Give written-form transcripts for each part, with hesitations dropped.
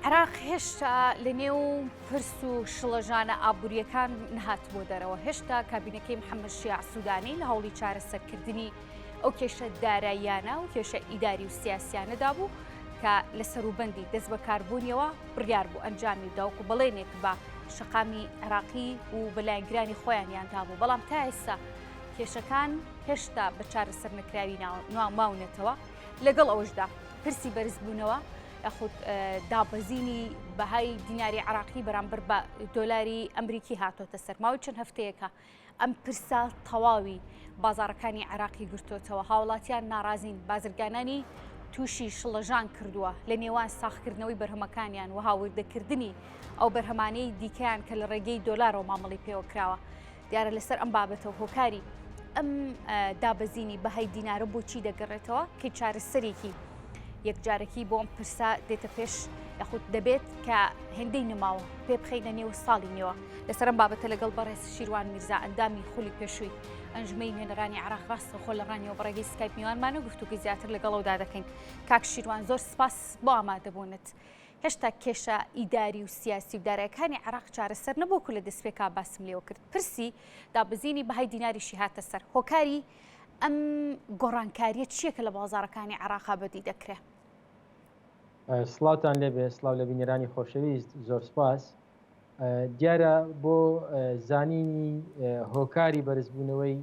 عێراق هێشتا لە نێو پرس و شڵەژانە ئابوورییەکان نەهاتبووە دەرەوە، هێشتا کابینەکەی محەممەد شیاع سوودانی لە هەوڵی چارەسەرکردنی ئەو کێشە داراییانە و کێشە ئیداری و سیاسیانەدا بوو کە لە سەروبەندی دەستبەکاربوونیەوە بڕیار بوو ئەنجامی بدا وەکو بەڵێنێک بە شەقامی عێراقی و بە لایەنگرانی خۆیانیان دابوو، بەڵام تا ئێستا کێشەکان هێشتا بە چارەسەرنەکراوی ماونەتەوە. لەگەڵ ئەوەشدا پرسی بەرزبوونەوە یاخود دابەزینی بەهای دیناری عراقی بەرامبەر بە دۆلاری ئەمریکی هاتۆتە سەر ماوەی چەند هەفتەیەکە ئەم پرسە تەواوی بازارەکانی عراقی گرتوتەوە هاوڵاتیان ناڕازین بازرگانانی تووشی شڵەژان کردووە لە نێوان ساخکردنەوەی بەرهەمەکانیان و هاوردەکردنی ئەو بەرهەمانەی دیکەیان کە لە ڕێگەی دۆلارەوە مامەڵی پێوە کراوە. دیارە لەسەر ئەم بابەتە و هۆکاری ئەم دابەزینی بەهای دینارە بۆچی دەگەڕێتەوە کە چارەسەرێکی یەکجارەکی بۆ ئەم پرسە دێتە پێش یاخود دەبێت کە هێندەی نەماوە پێ بخەینە نێو ساڵی نوێوە لەسەر ئەم بابەتە لەگەڵ بەڕێز شیروان میرزا ئەندامی خولی پێشووی ئەنجومەی نوێنەرانی عراق ڕاستەوخۆ لە ڕانیەوە بەڕێگەی سکایپ میوانمانە و گفتوگوی زیاتر لەگەڵ ئەودا دەکەین کاک شیروان زۆر سپاس بۆ ئامادەبوونت. هێشتا کێشە ئیداری و سیاسی و دارایەکانی عێراق چارەسەر نەبووە کو لە دەسپێکا باسم لێوە کرد پرسی دابەزینی بەهای دیناریشی هاتە سەر هۆکاری ئەم گۆڕانکاریە چییە کە لە بازاڕەکانی عێراقا بەدی دەکرێ؟ سڵاوتان لێبێ سڵاو لە بینەرانی خۆشەویست زۆر سپاس دیارە بۆ زانینی هۆکاری بەرزبوونەوەی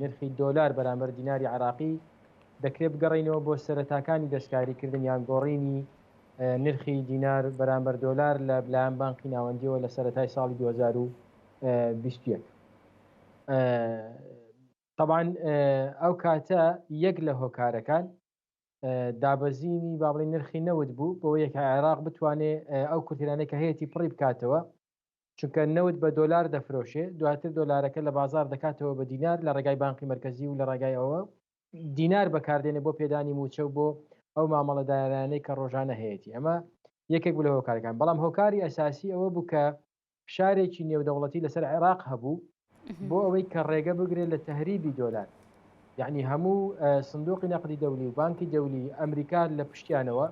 نرخی دۆلار بەرامبەر دیناری عراقی دەکرێت بگەڕینەوە بۆ سەرەتاکانی دەستکاریکردن یان گۆڕینی نرخی دینار بەرامبەر دۆلار لە لایەن بانقی ناوەندیەوە لە سەرەتای ساڵی 2021. طبعا ئەو کاتە یەک لە هۆکارەکان دابەزینی با بڵێین نرخی نەوت بوو بۆ یەکە عێراق بتوانێ ئەو کورتێنانەی کە هەیەی پڕی بکاتەوە چونکە نەوت بە دۆلار دەفرۆشێ دواتر دۆلارەکە لە بازار دەکاتەوە بە دینار لە ڕێگای بانقی مەرکەزی و لە ڕێگای ئەوە دینار بەکاردێنێ بۆ پێدانی مووچە و بۆ ئەو مامەڵە دارایانەی کە ڕۆژانە هەیەتی ئەمە یەکێک بوو لە هۆکارەکان بەڵام هۆکاری ئەساسی ئەوە بوو کە فشارێکی نێودەوڵەتی لەسەر عێراق هەبوو بۆ ئەوەی کە ڕێگە بگرێت لە تەهریبی دۆلار یعنی هەموو سندوقی نەقدی دەولی و بانکی دەولی ئەمریکا لە پشتیانەوە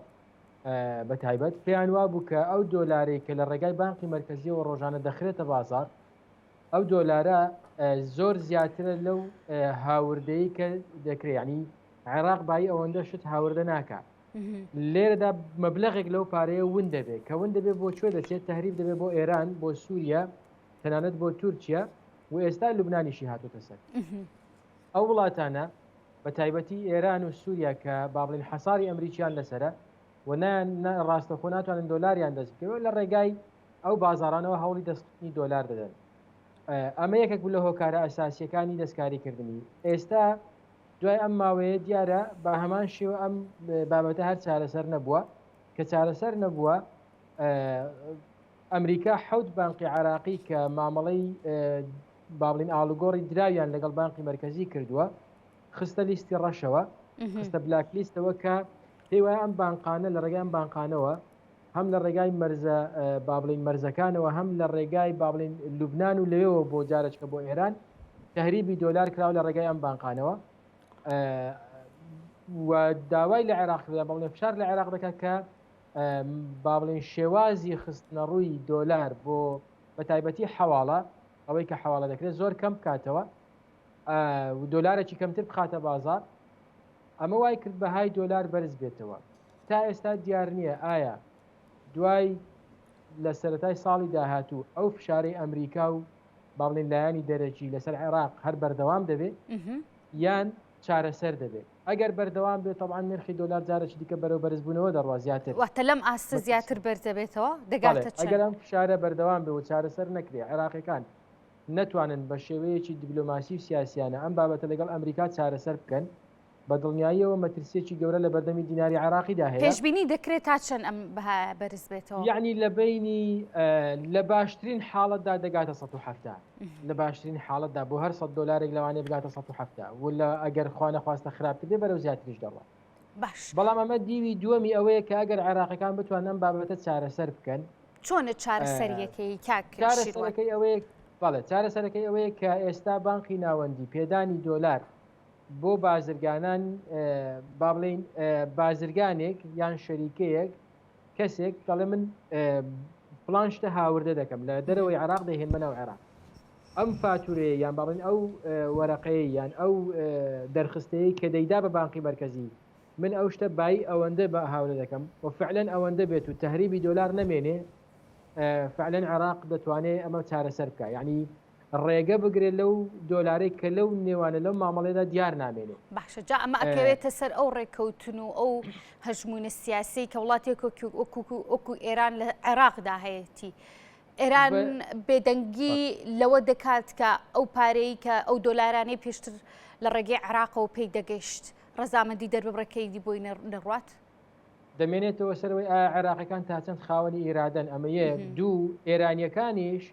بە تایبەت پێیان وابوو کە ئەو دۆلارەی کە لە ڕێگای بانقی مەرکەزیەوە ڕۆژانە دەخرێتە بازار ئەو دۆلارە زۆر زیاترە لەو هاوردەی کە دەکرێت ینی عێراق بایی ئەوەندە شت هاوردە ناکە لێرەدا مەبلغێک لەو پارەیە ون دەبێت کە ون دەبێت بۆ کوێ دەچێت تهریب دەبێت بۆ ئێران بۆ سووریا تەنانەت بۆ تورکیا و ئێستا لوبنانیشی هاتوتە سەر ئەو وڵاتانە بە تایبەتی ئێران و سووریا کە با بڵین حەساری ئەمریکیان لەسرە و ڕاستەخۆ ناتوانن دۆلاریان دەست بکەوە لە ڕێگای ئەو بازاڕانەوە هەوڵی دەستخستنی دۆلار دەدەن. ئەمە یەکێک بوو لە هۆکارە ئەساسیەکانی دەستکاریکردنی. ئێستا دوای ئەم ماوەیە دیارە بە هەمان شێوە ئەم بابەتە هەر چارەسەر نەبووە کە چارەسەر نەبووە ئەمریکا حەوت بانقی عراقی کە مامەڵەی با بڵین ئاڵوگۆڕی دراویان لەگەڵ بانقی مەرکەزی کردووە خستە لیستی ڕەشەوە خستە black list ەوە کە پێی وایە ئەم بانقانە لە ڕێگای ئەم بانقانەوە هەم لە ڕێگای مەرزە با بڵێین مەرزەکانەوە هەم لە ڕێگای با بڵێین لوبناان و لەوێوە بۆ جارەچکە بۆ ئێران تهریبی دۆلار کراوە لە ڕێگای ئەم بانقانەوە و داوای لە عێراق کردە بەڵێ فشار لە عێراق دەکات کە با بڵێن شێوازی خستنەڕووی دۆلار بۆ بە تایبەتی حواڵە ئەوەی کە حواڵە دەکرێت زۆر کەم بکاتەوە دۆلارێکی کەمتر بخاتە بازار ئەمە وای کرد بەهای دۆلار بەرز بێتەوە. تا ئێستا دیار نییە ئایا دوای لە سەرەتای ساڵی داهاتوو ئەو فشارەی ئەمریکا و با بڵێین لایەنی دەرەکی لەسەر عێراق هەر بەردەوام دەبێت یان چارەسەر دەبێت. ئەگەر بەردەوام بێت تەبعەن نرخی دۆلار جارێکی دیکە بەرەو بەرزبوونەوە دەڕوا زیاتر. واتە لەم ئاستە زیاتر بەرز دەبێتەوە؟ دەگاتە چەند؟ ئەگەر ئەم فشارە بەردەوام بێت و چارەسەر نەکرێت عێراقیەکان نەتوانن بە شێوەیەکی دیبلۆماسی و سیاسیانە ئەم بابەتە لەگەڵ ئەمریکا چارەسەر بکەن، بە دڵنیاییەوە مەترسییەکی گەورە لە بەردەمی دیناری عێراقیدا هەیە. پێشبینی دەکرێت تا چەند ئەم بەهایە بەرز بێتەوە؟ یەعنی لە بەینی لە باشترین حاڵەتدا دەگاتە 170 لە باشترین حاڵەتدا بۆ هەر 100 دۆلارێک لەوانەیە بگاتە 170 و لە ئەگەر خوا نەخواستە خراپتر بێ بەرەو زیاتریش دەڕوات. باش. بەڵام ئەمە دیوی دووەمی ئەوەیە کە ئەگەر عێراقیەکان بتوانن ئەم بابەتە چارەسەر بکەن. چۆنە چارەسەریەکەی کاک شیروان؟ چارەسەرەکەی ئەوەیە بەڵێ چارەسەرەکەی ئەوەیە کە ئێستا بانقی ناوەندی پێدانی دۆلار بۆ بازرگانان با بڵێین بازرگانێک یان شەریکەیەک کەسێک دەڵێ من فلان شتە هاوردە دەکەم لە دەرەوەی عێراق دەهێنمە ناو عێراق ئەم فاتورەیە یان باڵین ئەو وەرەقەیە یان ئەو دەرخستەیە کە دەیدا بە بانقی مرکزی من ئەو شتە بایی ئەوەندە بە هاورە دەکەم و فعلەن ئەوەندە بێت و تەهریبی دۆلار نەمێنێ فعلەن عێراق دەتوانێت ئەمە چارەسەر بکە یعنی ڕێگە بگرێت لەو دۆلارەی کە لەو نێوانە لەو مامەڵەیەدا دیار نامێنێ. باشە جا ئەمە ئەکەوێتە سەر ئەو ڕێککەوتن و ئەو هەژموونە سیاسیەی کە وڵاتێک وەکو ئێران لە عێراقدا هەیەتی. ئێران بێدەنگی لەوە دەکات کە ئەو پارەی کە ئەو دۆلارانەی پێشتر لە ڕێگەی عێراقەوە پێی دەگەیشت ڕەزامەندی دەرببڕێت کە ئیدی بۆی نەڕوات؟ دەمێنێتەوە سەرەوەی ئایا عێراقیەکان تا چەند خاوەنی ئیرادەن ئەمە یەک دوو ئێرانیەکانیش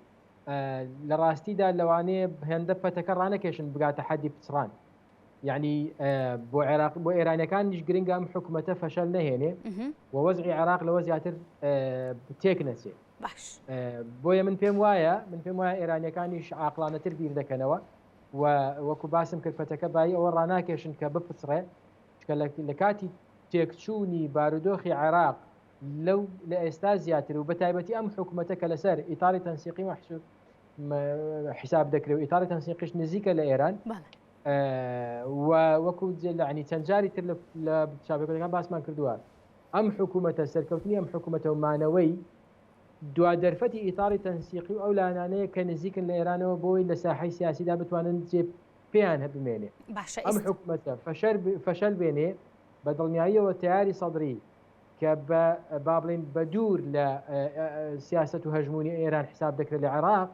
لە ڕاستیدا لەوانەیە هێندە پەتەکە ڕانەکێشن بگاتە حەدی پچڕان یعنی بۆ عێراق بۆ ئێرانەکانیش گرنگە ئەم حکوومەتە فەشەل نەهێنێ و وەزعی عێراق لەوە زیاتر تێک نەچێ باش بۆیە من پێم وایە من پێم وایە ئێرانیەکانیش عاقڵانەتر بیر دەکەنەوە و وەکو باسم کرد پەتەکە بایی ئەوە ڕناکێشن کە بپچڕێ چکە لە کاتی تێکچوونی بارودۆخی عێراق لەو لە ئێستا زیاتر و بەتایبەتی ئەم حکوومەتە کە لەسەر ئیتاری تەنسیقی مەحسوب حیساب دەکرێت و ئیتاری تەنسیقیش نزیکە لە ئێران و وەکو لەعنی چەند جاری تر لە چاپەکەەکان باسمان کردووە ئەم حکوومەتە سەرکەوتنی ئەم حکوومەتە و مانەوەی دوا دەرفەتی ئیتاری تەنسیقی و ئەو لایەنانەیە کە نزیکن لە ئێرانەوە بۆی لە ساحەی سیاسیدا بتوانن جێ پێیان هەبمێنێ باشە ئەم حکوومەتە فەشەل بێنێ بە دڵنیاییەوە تیاری سەدری کە بە با بڵێین بە دوور لە سیاسەت و هەژموونی ئێران حساب دەکرێت لە عێراق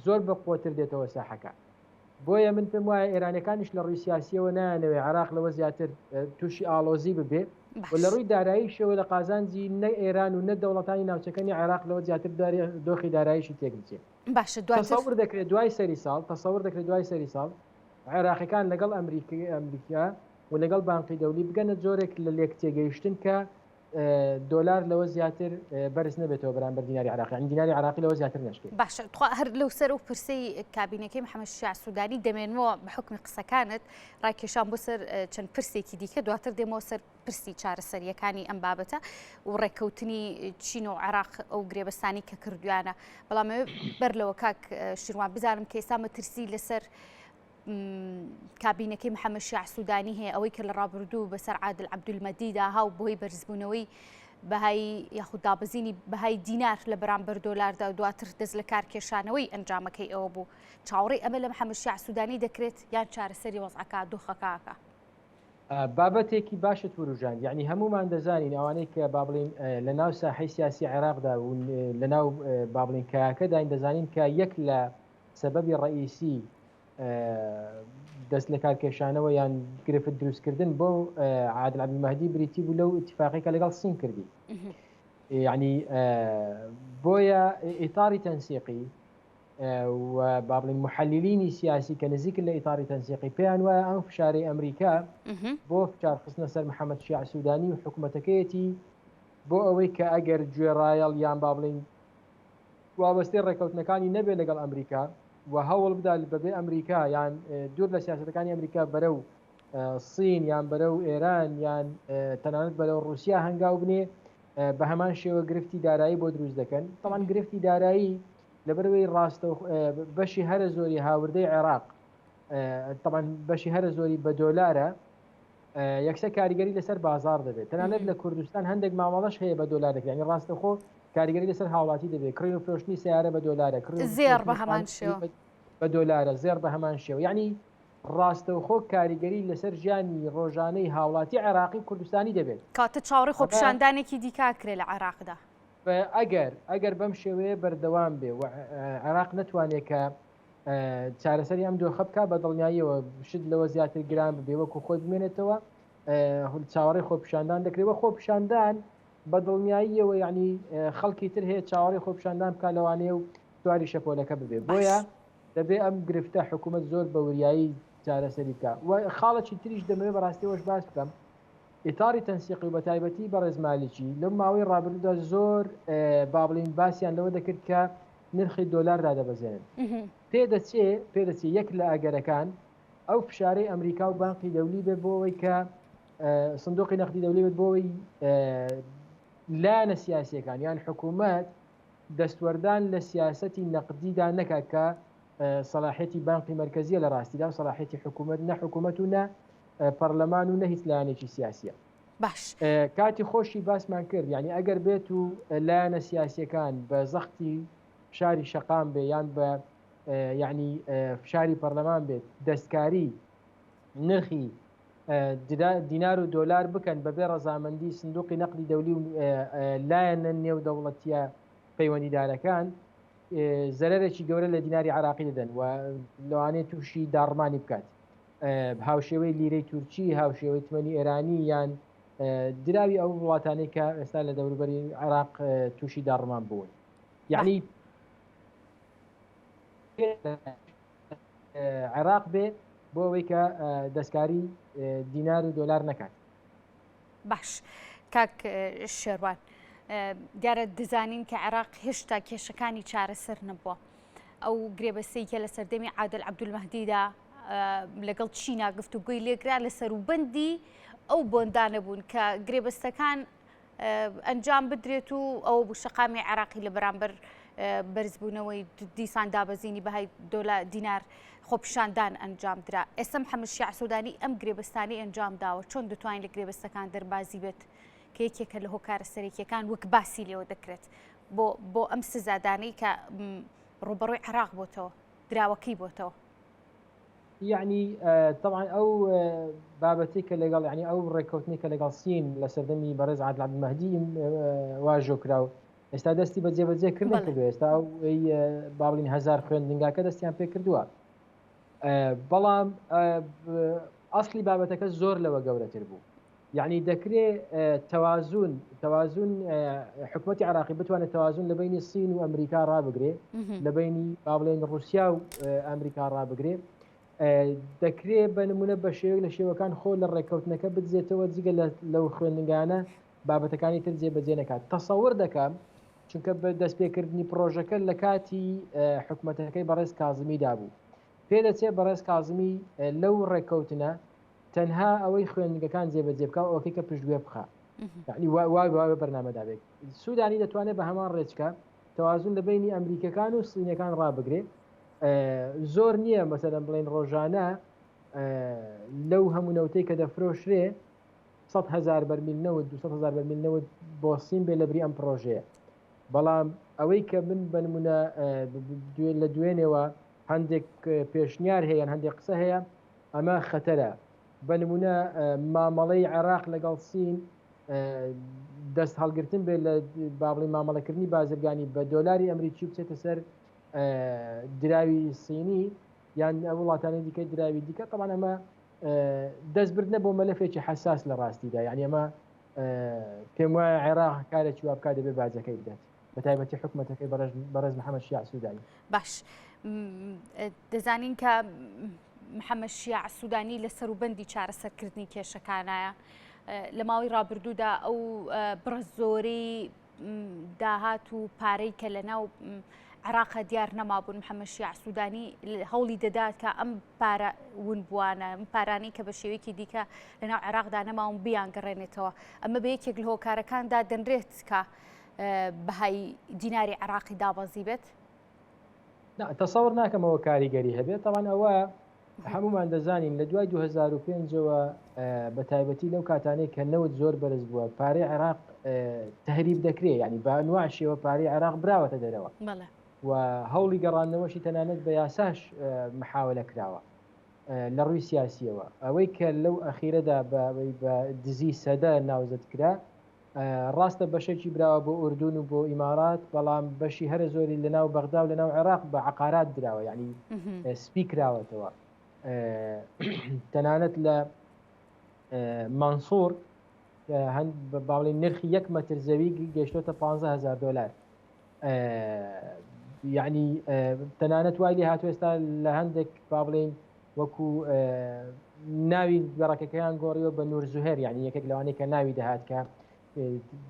زۆر بە قوتر دێتەوە ساحەکە بۆیە من پێم وایە ئێرانەکانیش لە ڕووی سیاسیەوە نایانەوێ عێراق لەوە زیاتر تووشی ئاڵۆزی ببێ و لە ڕووی داراییشەوە لە قازانجی نە ئێران و نە دەوڵەتانی ناوچەکەنی عێراق لەوە زیاتر دۆخی داراییشی تێک بچێت باشە دواتر تەسەور دەکرێت دوای سەری ساڵ تەسەور دەکرێت دوای سەری ساڵ عێراقیەکان لەگەڵ ئەمریکا و لەگەڵ بانقی دەولی بگەنە جۆرێک لە لێکتێگەیشتن کە دۆلار لەوە زیاتر بەرز نەبێتەوە بەرامبەر دیناری عراقی یعنی دیناری عراقی لەوە زیاتر نەشکێت. باشە تخوا هەر لەو سەر ئەو پرسەی کابینەکەی محەمەد شیاع سودانی دەمێنمەوە بە حوکمی قسەکانت ڕاکێشام بۆ سەر چەند پرسێکی دیکە دواتر دێمەوە سەر پرسی چارەسەریەکانی ئەم بابەتە و ڕێککەوتنی چین و عێراق ئەو گرێبەستانی کە کردویانە بەڵام بەر لەوە کاک شیروان بزانم کە ئێستا مەترسی لەسەر کابینەکەی محەممەد شیاع سوودانی هەیە ئەوەی کە لە ڕابردوو بەسەر عادل عەبدولمەدیدا هاو بۆی بەرزبوونەوەی بەهای یاخود دابەزینی بەهای دینار لە بەرامبەر دۆلاردا و دواتر دەست لە کارکێشانەوەی ئەنجامەکەی ئەوە بوو چاوەڕێی ئەمە لە محەممەد شیاع سوودانی دەکرێت یان چارەسەری وەزعەکە دۆخەکەکە؟ بابەتێکی باشت وروژاند یعنی هەمومان دەزانین ئەوانەی کە با بڵین لە ناو ساحەی سیاسی عێراقدا و لە ناو با بڵین کایەکەداین دەزانین کە یەک لە سەبەبی ڕئیسی دەست لەکارکێشانەوە یان گرفت دروستکردن بۆ عادل عەبدولمەهدی بریتی بوو لەو ئیتفاقی کە لەگەڵ سین کردی یعنی بۆیە ئیتاری تەنسیقی و با بڵین محللینی سیاسی کە نزیکن لە ئیتاری تەنسیقی پێیان وایە ئەم فشارەی ئەمریکا بۆ فشار خستنە سەر محەممەد شیع سوودانی و حکوومەتەکەیەتی بۆ ئەوەی کە ئەگەر گوێڕایەڵ یان با بڵین وابەستەی ڕێککەوتنەکانی نەبێت لەگەڵ ئەمریکا و هەوڵ بدات بەبێ ئەمریکا یان دوور لە سیاسەتەکانی ئەمریکا بەرەو سین یان بەرەو ئێران یان تەنانەت بەرەو ڕوسیا هەنگاو بنێ بە هەمان شێوە گرفتی دارایی بۆ دروست دەکەن تەوان گرفتی دارایی لەبەرەوەی ڕاستە بەشی هەرە زۆری هاوردەی عێراق تەوان بەشی هەرە زۆری بە دۆلارە یەکسەر کاریگەری لەسەر بازار دەبێت تەنانەت لە کوردستان هەندێک مامەڵەش هەیە بە دۆلار دەکرێت یعنی ڕاستەخۆ کاریگەری لەسەر هاوڵاتی دەبێت کڕین و فرۆشتنی سیارە بە دۆلارە کڕین زێڕ بە هەمان شێوە بە دۆلارە زێڕ بە هەمان شێوە یعنی ڕاستەوخۆ کاریگەری لەسەر ژیانی ڕۆژانەی هاوڵاتی عێراقی و کوردستانی دەبێت کاتە چاوەڕێی خۆپیشاندانێکی دیکە کرێ لە عێراقدا ئەگەر ئەگەر بەم شێوەیە بەردەوام بێ و عێراق نەتوانێت کە چارەسەری ئەم دۆخە بکە بە دڵنیاییەوە شت لەوە زیاتر گران ببێ وەکو خۆی بمێنێتەوە چاوەڕێی خۆپیشاندان دەکرێت وە خۆپیشاندان بە دڵنیاییەوە یعنی خەڵکی تر هەیە چاوەڕێی خۆپیشاندان بکە لەوانەیە و سواری شەپۆلەکە ببێ بۆیە دەبێ ئەم گرفتە حکوومەت زۆر بە وریایی چارەسەری بکە و خاڵێکی تریش دەمەوێت بەڕاستیەوەش باس بکەم ئیتاری تەنسیقی و بەتایبەتی بەڕێز مالیکی لەم ماوەی ڕابردوودا زۆر با بڵین باسیان لەوە دەکرد کە نرخی دۆلار دادەبەزێنن. پێدەچێ پێدەچێ یەک لە ئەگەرەکان ئەو فشارەی ئەمریکا و بانقی دەولی بێت بۆ ئەوەی کە سندوقی نەقدی دەولی بێت بۆ ئەوەی. لایەنە سیاسیەکان یان حکوومەت دەستوەردان لە سیاسەتی نەقدیدا نەکات کە سەلاحیەتی بانقی مەرکەزیە لە ڕاستیدا و سەلاحیەتی حکوومەت نە حکوومەت و نە پەرلەمان و نە هیچ لایەنێکی سیاسیە. باش. کاتی خۆشی باسمان کرد یعنی ئەگەر بێت و لایەنە سیاسیەکان بە زەختی فشاری شەقام بێ یان بە یعنی فشاری پەرلەمان بێت دەستکاری نرخی دینار و دۆلار بکەن بەبێ ڕەزامەندی سندوقی نەقدی دەولی و لایەنە نێودەوڵەتیە پەیوەندیدارەکان زەرەرێکی گەورە لە دیناری عراقی دەدەن و لەوانەیە تووشی داڕمانی بکات هاوشێوەی لیرەی تورکی هاوشێوەی تمەنی ئێرانی یان دراوی ئەو وڵاتانەی کە ئێستا لە دەوروبەری عێراق تووشی داڕمان بوون یعنی عێراق بێ بۆ ئەوەی کە دەستکاری دینار و دۆلار نەکات. باش کاک شێروان دیارە دەزانین کە عێراق هێشتا کێشەکانی چارەسەر نەبووە ئەو گرێبەستەی کە لە سەردەمی عادل عەبدولمەهدیدا لەگەڵ چینا گفتوگۆی لێکرا لە سەروبەندی ئەو بۆندانە بوون کە گرێبەستەکان ئەنجام بدرێت و ئەوە بوو شەقامی عێراقی لە بەرامبەر بەرزبوونەوەی دیسان دابەزینی بەهای دۆلا دینار خۆپیشاندان ئەنجام درا. ئێستا محەممەد شیاع سودانی ئەم گرێبەستانەی ئەنجام داوە، چۆن دەتوانین لە گرێبەستەکان دەربازی بێت کە یەکێکە لە هۆکارە سەرەکییەکان وەک باسی لێوە دەکرێت بۆ بۆ ئەم سزادانەی کە ڕووبەڕووی عێراق بۆتەوە، دراوەکەی بۆتەوە؟ یەعنی تەبعەن ئەو بابەتەی کە لەگەڵ یعنی ئەو ڕێککەوتنەی کە لەگەڵ سین لە سەردەمی بەڕێز عادل عەبدولمەهدی واژۆ کرا و ئێستا دەستی بە جێبەجێ کردن کردو ئێستا ئەو با بڵین هەزار خوێندنگاکە دەستیان پێ کردووە بەڵام ئەسلی بابەتەکە زۆر لەوە گەورەتر بوو یعنی دەکرێ تەوازون تەوازون حکوومەتتی عراقی بتوانێت تەوازون لە بینی سین و ئەمریکا ڕابگرێ لە بینی با بڵێن رووسیا و ئەمریکا ڕابگرێ دەکرێ بە نمونە بە شێوەیەک لە شێوەکان خۆ لە ڕێککەوتنەکە بدزێتەوە جگە لەو خوێندنگانە بابەتەکانی تر جێبەجێ نەکات تەسەور دەکەم چونکە بە دەستپێکردنی پرۆژەکە لە کاتی حکوومەتەکەی بەڕێز کازمیدا بوو پێدەچێت بەڕێز کازمی لەو ڕێککەوتنە تەنها ئەوەی خوێندنگەکان جێبەجێ بکا و ئەوەکەی کە پشتگوێ بخا یعنی وا وا وا بەرنامەدا بێت سوودانی دەتوانێت بە هەمان ڕێچکە تەوازن لە بینی ئەمریکەکان و سینەکان ڕابگرێ زۆر نییە مەسەلەن بڵێن ڕۆژانە لەو هەموو نەوتەی کە دەفرۆشرێ 100 هزار بەرمیل نەوت 200 هزار بەرمیل نەوت بۆ سین بێ لە بری ئەم پرۆژەیە بەڵام ئەوەی کە من بە نمونە لە دوێنێوە هەندێک پێشنیار هەیە هەندێک قسە هەیە ئەمە خەتەرە. بە نموونە مامەڵەی عێراق لەگەڵ سین دەست هەڵگرتن بێت لە با بڵێین مامەڵەکردنی بازرگانی بە دۆلاری ئەمریکی و بچێتە سەر دراوی سینی یان ئەو وڵاتانی دیکە دراوی دیکە تەبعەن ئەمە دەستبردنە بۆ مەلەفێکی حەساس لە ڕاستیدا یعنی ئەمە پێم وایە عێراق کارێکی وا بکات دەبێت باجەکەی بدات بە تایبەتی حکومەتەکەی بەڕێز محەممەد شیاع سوودانی. باش دەزانین کە محەممەد شیاع سوودانی لە سەروبەندی چارەسەرکردنی کێشەکانایە. لە ماوەی ڕابردوودا ئەو بڕە زۆرەی داهات و پارەی کە لە ناو عێراقە دیار نەمابوون محەممەد شیاع سوودانی هەوڵی دەدات کە ئەم پارە ونبووانە ئەم پارانەی کە بە شێوەیەکی دیکە لەناو عێراقدا نەماون بیانگەڕێنێتەوە ئەمە بە یەکێک لە هۆکارەکاندا دەنرێت کە بەهای دیناری عێراقی دابەزی بێت؟ تەسەور ناکەم ئەوە کاریگەری هەبێت تەوان ئەوە هەمومان دەزانین لە دوای 2005ەوە بە تایبەتی لەو کاتانەی کە نەوت زۆر بەرز بووە پارەی عێراق تهریب دەکرێت ینی بە ئەنواع شێوە پارەی عێراق براوەتە دەرەوە و هەوڵی گەڕاندنەوەشی تەنانەت بە یاساش محاولە کراوە لە ڕووی سیاسیەوە ئەوەی کە لەو ئەخیرەدا بە دزی سەدە ناوزەد کرا ڕاستە بەشێکی براوە بۆ ئوردون و بۆ ئیمارات بەڵام بەشی هەرە زۆری لە ناو بەغدا و لە ناو عێراق بە عقارات دراوە یعنی سپی کراوەتەوە تەنانەت لە مانسوور باڵی نرخی یەک مەتر زەوی گەشتۆتە 15هزار دلار یعنی تەنانەت وای لێ هاتو ئێستا لە هەندێک با بڵین وەکو ناوی گەڕەکەکەیان گۆڕیوە بە نور زوهێر یعنی یەکێک لەوانەیە کە ناوی دەهات کە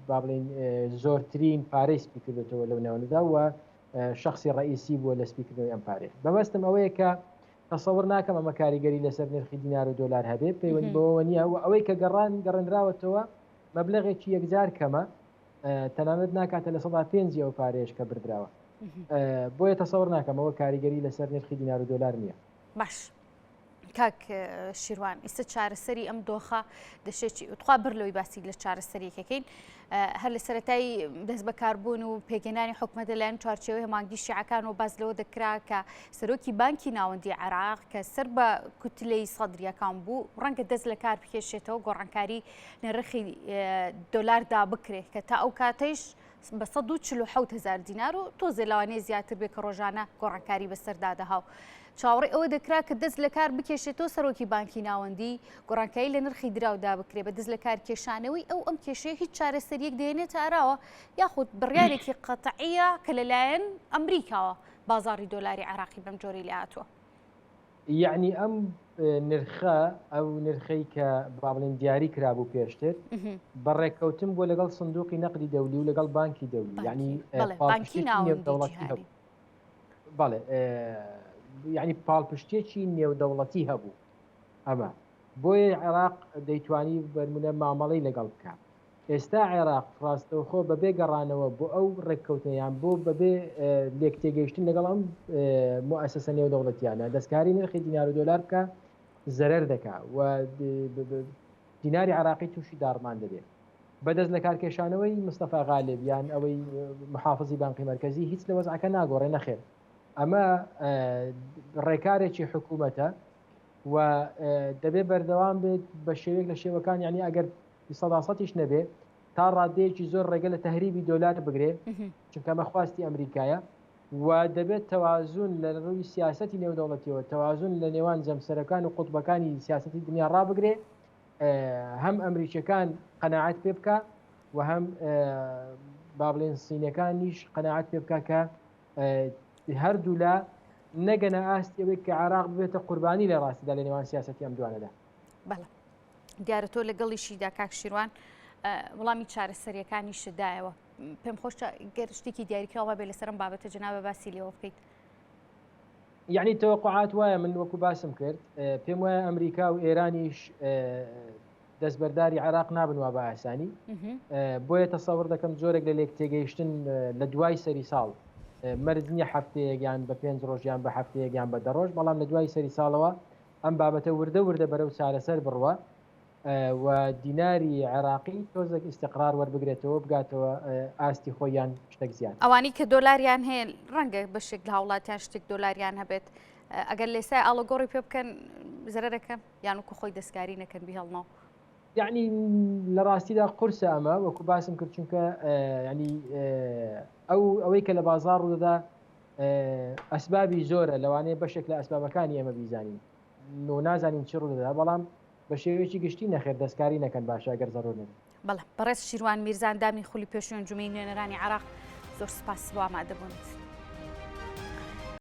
با بڵین زۆرترین پارەی سپی کردێتەوە لەو ناوەندەدا و شخصی ڕئیسی بووە لە سپیکردنەوەی ئەم پارەیە بەمەستم ئەوەیە کە تەسەور ناکەم ئەمە کاریگەری لەسەر نرخی دینار و دۆلار هەبێ پەیوەندی بەوەوە نییە و ئەوەی کە گەڕان گەڕێنراوەتەوە مەبلەغێکی یەکجار کەمە. تەنانەت ناکاتە 5% ئەو پارەیەش کە بردراوە. بۆیە تەسەوڕ ناکەم ئەوە کاریگەری لەسەر نرخی دینار و دۆلار نییە. باش کاک شیروان ئیستا چارەسەری ئەم دۆخە دەشێت تخوا بەر لەوەی باسی لە چارەسەریەکەکەین هەر لە سەتای دەست بەکاربوون و پێکهێنانی حکومەت لەلایەن چوارچێوەی هەماهەنگی شیعەکان و باس لەوە دەکرا کە سەرۆکی بانکی ناوەندی عێراق کە سەر بە کوتلەی سەدریەکان بوو ڕەنگە دەست لە کار بکێشێتەوە گۆڕانکاری نرخی دۆلاردا بکرێت کە تا ئەو کاتەیش بە 147 هزار دینار و تۆزێ لەوانەیە زیاتر بێ کە ڕۆژانە گۆڕانکاری بەسەردا دەها و چاوەڕێی ئەوە دەکرا کە دەست لەکار بکێشێتەوە سەرۆکی بانکی ناوەندی گۆڕانکاری لە نرخی دراودا بکرێ بە دەست لەکار کێشانەوەی ئەو ئەم کێشەیە هیچ چارەسەریەک دێنێتە ئاراوە یاخود بڕیارێکی قەتعیە کە لەلایەن ئەمریکاوە بازاڕی دۆلاری عێراقی بەم جۆرەی لێ هاتووە. یەعنی ئەم نرخە ئەو نرخەی کە با بڵێین دیاری کرابوو پێشتر بە ڕێککەوتن بووە لەگەڵ سندوقی نەقدی دەولی و لەگەڵ بانکی دەولی یعنی بانکی نێودەوڵەتی هەبوو بەڵێ یعنی پاڵپشتێکی نێودەوڵەتی هەبوو ئەمە بۆیە عێراق دەیتوانی بەرمونە مامەڵەی لەگەڵ بکە ئێستا عێراق ڕاستەوخۆ بەبێ گەڕانەوە بۆ ئەو ڕێککەوتنە یان بۆ بەبێ لێکتێگەیشتن لەگەڵ ئەم موئەسەسە نێودەوڵەتیانە دەستکاری نرخی دینار و دۆلار بکا زەرەر دەکا و دیناری عێراقی تووشی داڕمان دەبێت. بە دەست لەکارکێشانەوەی مستەفا غالب یان ئەوەی محافزی بانقی مەرکەزی هیچ لە وەزعەکە ناگۆڕێ نەخێر ئەمە ڕێکارێکی حکوومەتە و دەبێ بەردەوام بێت بە شێوەیەک لە شێوەکان یعنی ئەگەر سەدا سەتیش نەبێ تا ڕادەیەکی زۆر ڕێگە لە تەهریبی دۆلار بگرێ چونکە ئەمە خواستی ئەمریکایە و دەبێت تەوازون لە ڕووی سیاسەتی نێودەوڵەتیەوە تەوازون لە نێوان جەمسەرەکان و قوتبەکانی سیاسەتی دنیا ڕابگرێ هەم ئەمریکیەکان قەناعەت پێ بکە و هەم با بڵێن سینەکانیش قەناعەت پێ بکە کە هەردوولا نەگەنە ئاستی ئەوەی کە عێراق ببێتە قوربانی لە ڕاستیدا لە نێوان سیاسەتی ئەم دوانەدا. بەڵێ دیارە تۆ لەگەڵیشیدا کاک شیروان وەڵامی چارەسەریەکانیشت دایەوە پێم خۆشە گەر شتێکی دیاریکراوە بێ لەسەرم بابەتە جەنابە باسی لێوە بکەیت. یعنی تەوەقعات وایە من وەکو باسم کرد پێم وایە ئەمریکا و ئێرانیش دەستبەرداری عێراق نابن وا بە ئاسانی بۆیە تەسەوڕ دەکەم جۆرێک لە لێک تێگەیشتن لە دوای سەری ساڵ مەرج نییە هەفتەیەک یان بە پێنج ڕۆژ یان بە هەفتەیەک یان بە دە ڕۆژ بەڵام لە دوای سەری ساڵەوە ئەم بابەتە وردە وردە بەرەو چارەسەر بڕوە و دیناری عێراقی تۆزێک ئیستقرار وەربگرێتەوە بگاتەوە ئاستی خۆی یان شتێک زیاتر. ئەوانەی کە دۆلاریان هەیە ڕەنگە بەشێک لە هاوڵاتیان شتێک دۆلاریان هەبێت ئەگەر لێسای ئاڵۆگۆڕی پێ بکەن زەرەرەکەن یان وەکو خۆی دەستکاری نەکەن بیهێڵنەوە؟ یعنی لە ڕاستیدا قورسە ئەمە وەکو باسم کرد چونکە ینی ئەو ئەوەی کە لە بازاڕ ڕوودەدا ئەسبابی زۆرە لەوانەیە بەشێک لە ئەسبابەکانی ئێمە بیزانین و نازانین چی ڕوودەدا بەڵام بە شێوەیەکی گشتی نەخێر دەستکاری نەکەن باشە گەر زەرور نەبێت. بەڵێ بەڕێز شیروان میرزا ئەندامی خولی پێشووی ئەنجومەنی نوێنەرانی عێراق زۆر سپاس بۆ ئامادەبوونت.